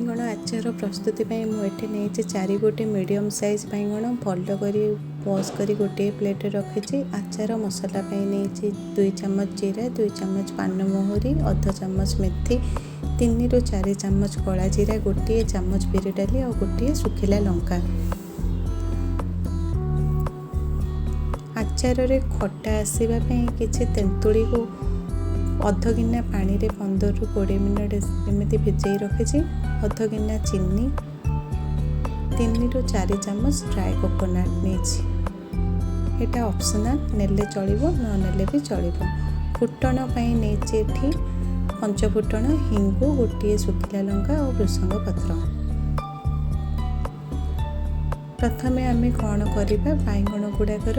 ବାଇଗଣ ଆଚାର ପ୍ରସ୍ତୁତି ପାଇଁ ମୁଁ ଏଠି ନେଇଛି 4 ଗୋଟି ମିଡ଼ିୟମ୍ ସାଇଜ୍ ବାଇଗଣ। ଭଲ କରି ୱାଶ୍ କରି ଗୋଟିଏ ପ୍ଲେଟ୍ରେ ରଖିଛି। ଆଚାର ମସଲା ପାଇଁ ନେଇଛି 2 ଚାମଚ ଜିରା, 2 ଚାମଚ ପାନମହୁରି, ଅଧ ଚାମଚ ମେଥି, 3ରୁ 4 ଚାମଚ କଳା ଜିରା, 1 ଚାମଚ ବିରି ଡାଲି ଆଉ 1 ଶୁଖିଲା ଲଙ୍କା। ଆଚାରରେ ଖଟା ଆସିବା ପାଇଁ କିଛି ତେନ୍ତୁଳିକୁ ଅଧ ଗିନା ପାଣିରେ 15ରୁ 20 ମିନିଟ୍ ଏମିତି ଭିଜେଇ ରଖିଛି। ଅଧ ଗିନା ଚିନି, 3ରୁ 4 ଚାମଚ ଡ୍ରାଏ କୋକୋନଟ୍ ନେଇଛି। ଏଇଟା ଅପସନାଲ୍, ନେଲେ ଚଳିବ, ନ ନେଲେ ବି ଚଳିବ। ଫୁଟଣ ପାଇଁ ନେଇଛି ଏଠି ପଞ୍ଚଫୁଟଣ, ହିଙ୍ଗୁ, 1 ଶୁଖିଲା ଲଙ୍କା ଆଉ ଭୃସଙ୍ଗ ପତ୍ର। ପ୍ରଥମେ ଆମେ କ'ଣ କରିବା, ବାଇଗଣ ଗୁଡ଼ାକର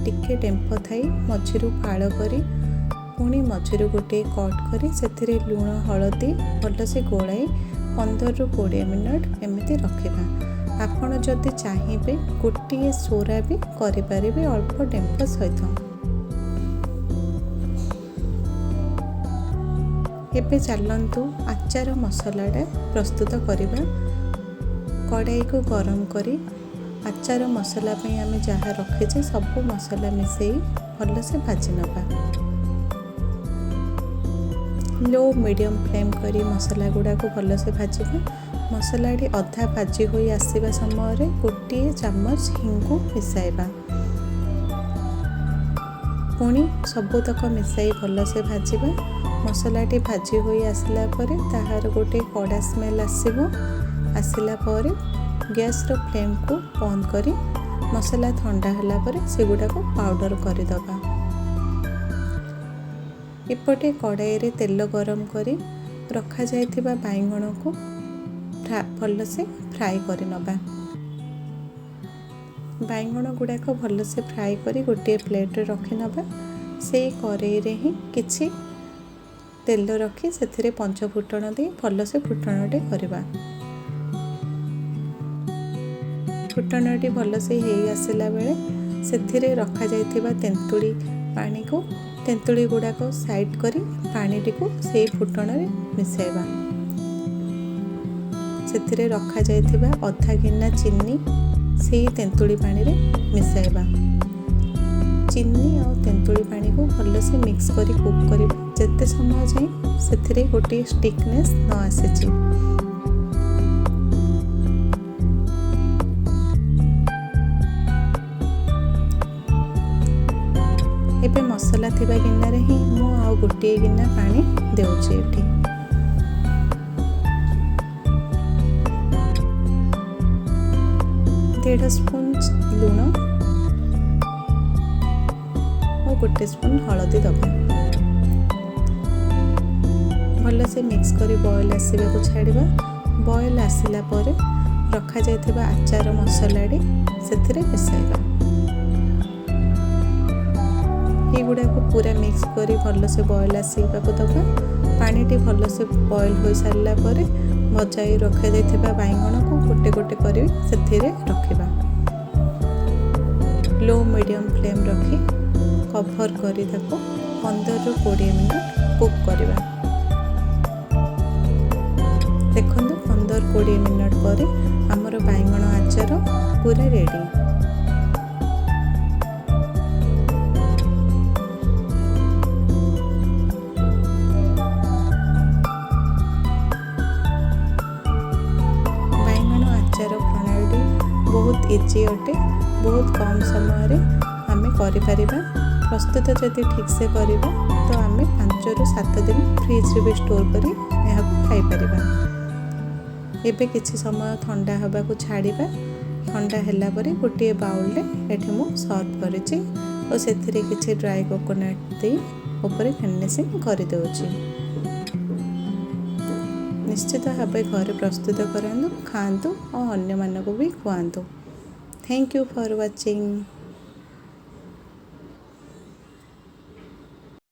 ଟିକେ ଡେମ୍ଫ ଥାଇ ମଝିରୁ ଫାଳ କରି ପୁଣି ମଝିରୁ ଗୋଟିଏ କଟ୍ କରି ସେଥିରେ ଲୁଣ ହଳଦୀ ଭଲସେ ଗୋଳାଇ 15ରୁ 20 ମିନିଟ୍ ଏମିତି ରଖିବା। ଆପଣ ଯଦି ଚାହିଁବେ ଗୋଟିଏ ସୋରା ବି କରିପାରିବେ ଅଳ୍ପ ଡେମ୍ଫ ସହିତ। ଏବେ ଚାଲନ୍ତୁ ଆଚାର ମସଲାଟା ପ୍ରସ୍ତୁତ କରିବା। କଡ଼ାଇକୁ ଗରମ କରି ଆଚାର ମସଲା ପାଇଁ ଆମେ ଯାହା ରଖିଛେ ସବୁ ମସଲା ମିଶାଇ ଭଲସେ ଭାଜି ନେବା। ଲୋ ମିଡ଼ିୟମ୍ ଫ୍ଲେମ୍ କରି ମସଲା ଗୁଡ଼ାକୁ ଭଲସେ ଭାଜିବା। ମସଲାଟି ଅଧା ଭାଜି ହୋଇ ଆସିବା ସମୟରେ 1 ଚାମଚ ହିଙ୍ଗୁ ମିଶାଇବା। ପୁଣି ସବୁତକ ମିଶାଇ ଭଲସେ ଭାଜିବା। ମସଲାଟି ଭାଜି ହୋଇ ଆସିଲା ପରେ ତାହାର ଗୋଟେ କଡ଼ା ସ୍ମେଲ୍ ଆସିବ। ଆସିଲା ପରେ ଗ୍ୟାସ୍ର ଫ୍ଲେମ୍କୁ ବନ୍ଦ କରି ମସଲା ଥଣ୍ଡା ହେଲା ପରେ ସେଗୁଡ଼ାକୁ ପାଉଡ଼ର କରିଦେବା। ଏପଟେ କଡ଼ାଇରେ ତେଲ ଗରମ କରି ରଖାଯାଇଥିବା ବାଇଗଣକୁ ଭଲସେ ଫ୍ରାଏ କରିନେବା। ବାଇଗଣ ଗୁଡ଼ାକ ଭଲସେ ଫ୍ରାଏ କରି ଗୋଟିଏ ପ୍ଲେଟ୍ରେ ରଖିନେବା। ସେଇ କରେଇରେ ହିଁ କିଛି ତେଲ ରଖି ସେଥିରେ ପଞ୍ଚଫୁଟଣ ଦେଇ ଭଲସେ ଫୁଟଣଟି କରିବା। ଫୁଟଣଟି ଭଲସେ ହେଇ ଆସିଲା ବେଳେ ସେଥିରେ ରଖାଯାଇଥିବା ତେନ୍ତୁଳି ପାଣିକୁ ତେନ୍ତୁଳି ଗୁଡ଼ାକ ସାଇଡ଼୍ କରି ପାଣିଟିକୁ ସେଇ ଫୁଟଣରେ ମିଶାଇବା। ସେଥିରେ ରଖାଯାଇଥିବା ଅଧା ଗିନା ଚିନି ସେଇ ତେନ୍ତୁଳି ପାଣିରେ ମିଶାଇବା। ଚିନି ଆଉ ତେନ୍ତୁଳି ପାଣିକୁ ଭଲସେ ମିକ୍ସ କରି କୁକ୍ କରିବା ଯେତେ ସମୟ ଯାଏଁ ସେଥିରେ ଗୋଟିଏ ଷ୍ଟିକନେସ୍ ନ ଆସିଛି। ଏବେ ମସଲା ଥିବା ଗିନାରେ ହିଁ ମୁଁ ଆଉ 1 ଗିନା ପାଣି ଦେଉଛି ଏଠି। 1.5 ସ୍ପୁନ୍ ଲୁଣ ଓ 1 ସ୍ପୁନ୍ ହଳଦୀ ଦେବା। ଭଲସେ ମିକ୍ସ କରି ବଏଲ୍ ଆସିବାକୁ ଛାଡ଼ିବା। ବଏଲ୍ ଆସିଲା ପରେ ରଖାଯାଇଥିବା ଆଚାର ମସଲାଟି ସେଥିରେ ମିଶାଇବା। ଏଗୁଡ଼ାକୁ ପୁରା ମିକ୍ସ କରି ଭଲସେ ବଏଲ୍ ଆସିବାକୁ ଦେବା। ପାଣିଟି ଭଲସେ ବଏଲ୍ ହୋଇସାରିଲା ପରେ ଭଜାଇ ରଖାଯାଇଥିବା ବାଇଗଣକୁ ଗୋଟେ ଗୋଟେ କରି ସେଥିରେ ରଖିବା। ଲୋ ମିଡ଼ିୟମ୍ ଫ୍ଲେମ୍ ରଖି କଭର୍ କରି ତାକୁ 15ରୁ 20 ମିନିଟ୍ କୁକ୍ କରିବା। ଦେଖନ୍ତୁ 15-20 ମିନିଟ୍ ପରେ ଆମର ବାଇଗଣ ଆଚାର ପୁରା ରେଡ଼ି। ବାଇଗଣ ଆଚାର ପ୍ରଣାଳୀଟି ବହୁତ ଇଜି ଅଟେ। ବହୁତ କମ୍ ସମୟରେ ଆମେ କରିପାରିବା। ପ୍ରସ୍ତୁତ ଯଦି ଠିକ୍ସେ କରିବା ତ ଆମେ 5ରୁ 7 ଦିନ ଫ୍ରିଜ୍ରେ ବି ଷ୍ଟୋର୍ କରି ଏହାକୁ ଖାଇପାରିବା। ଏବେ କିଛି ସମୟ ଥଣ୍ଡା ହେବାକୁ ଛାଡ଼ିବା। ଥଣ୍ଡା ହେଲା ପରେ ଗୋଟିଏ ବାଉଲରେ ଏଠି ମୁଁ ସର୍ଭ କରିଛି ଓ ସେଥିରେ କିଛି ଡ୍ରାଏ କୋକୋନଟ୍ ଦେଇ ଉପରେ ଗାର୍ନିସିଂ କରିଦେଉଛି। ନିଶ୍ଚିତ ଭାବେ ଘରେ ପ୍ରସ୍ତୁତ କରନ୍ତୁ, ଖାଆନ୍ତୁ ଓ ଅନ୍ୟମାନଙ୍କୁ ବି ଖୁଆନ୍ତୁ। Thank you for watching.